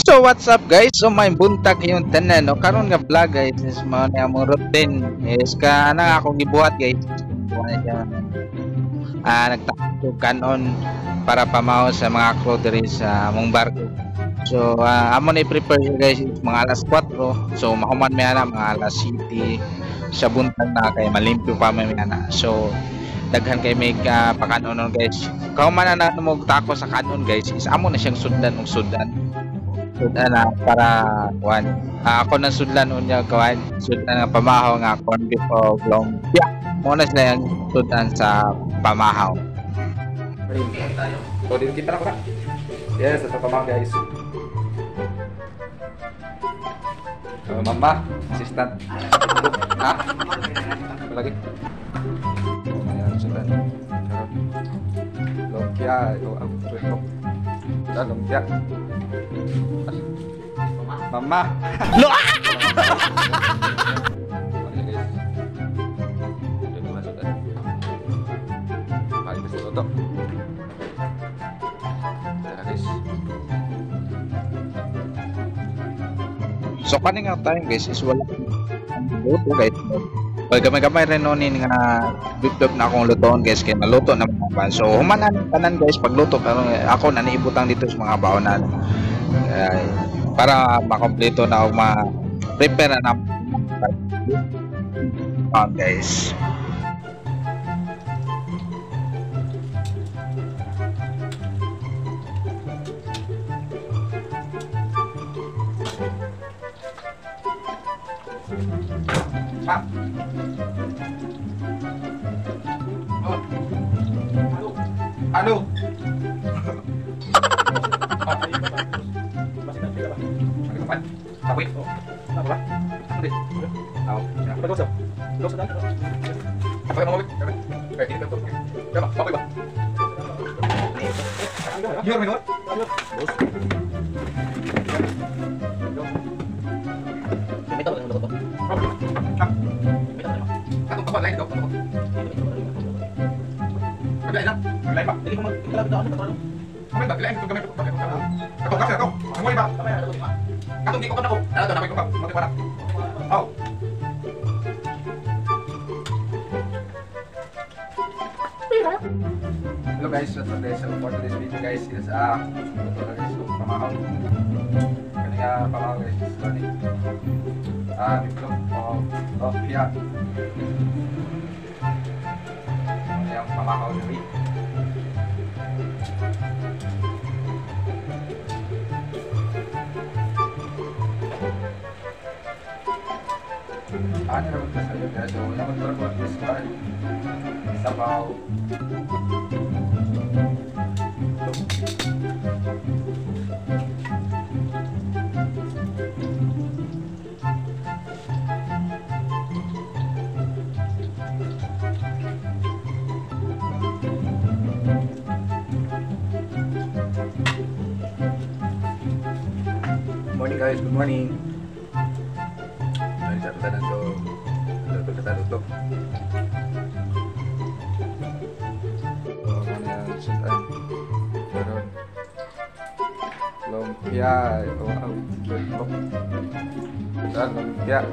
So what's up, guys? So may buntag yung tanan, no? Karon nga vlog, guys, is mao na among routine is ka na akong gibuhat, guys. Nagtakog kanon para pamaw sa mga crew diri sa among barko. So amo na i-prepare siya, guys, is mga alas 4. So mahuman mi ana mga alas 7 sa buntag na kay malimpyo pa may ana. So daghan kay may pakanon, guys. Kahuman na mo tako sa kanon, guys, is amo na siyang sundan og sundan. Sudan na para kuan. Ako nang sudlan unya kuan, sudlan nga pamahaw nga corn beef o lumpia. Mo na sila yung sudan sa pamahaw. So, dito kita na ko na. Yes, ito pamahaw, guys. So, mama, assistant. Ha? Lagi. Ayan, sudan. Lumpia. Ito, ang ito. Lumpia. Mama. Lo! Okay, guys. Ito na sudan. Mari kita luto. Tara, guys. So kani nga time, guys, is wala luto, guys. Pag gamay-gamay rin noon nga bibdog na akong lutoon, guys, kay naluto na mga ba. So human na tanan, guys, pagluto pero ako na niibutang dito sa mga baonan. Para makompleto na o ma-prepare na na guys. Pa. Oh. Ano? Hello guys, what's up, guys? So for today's video, guys, is ito na, guys, so pamahaw. Kani nga pamahaw, guys, is kani itlog o lumpia. Ano yung pamahaw diri? Ano naman ka sa iyo, guys? So naman ko is sabaw. Morning, guys, good morning. Dari satu tanan, so luto kita luto. So ano yan, sudan. Meron lumpia. Oh, lumpia. Lumpia.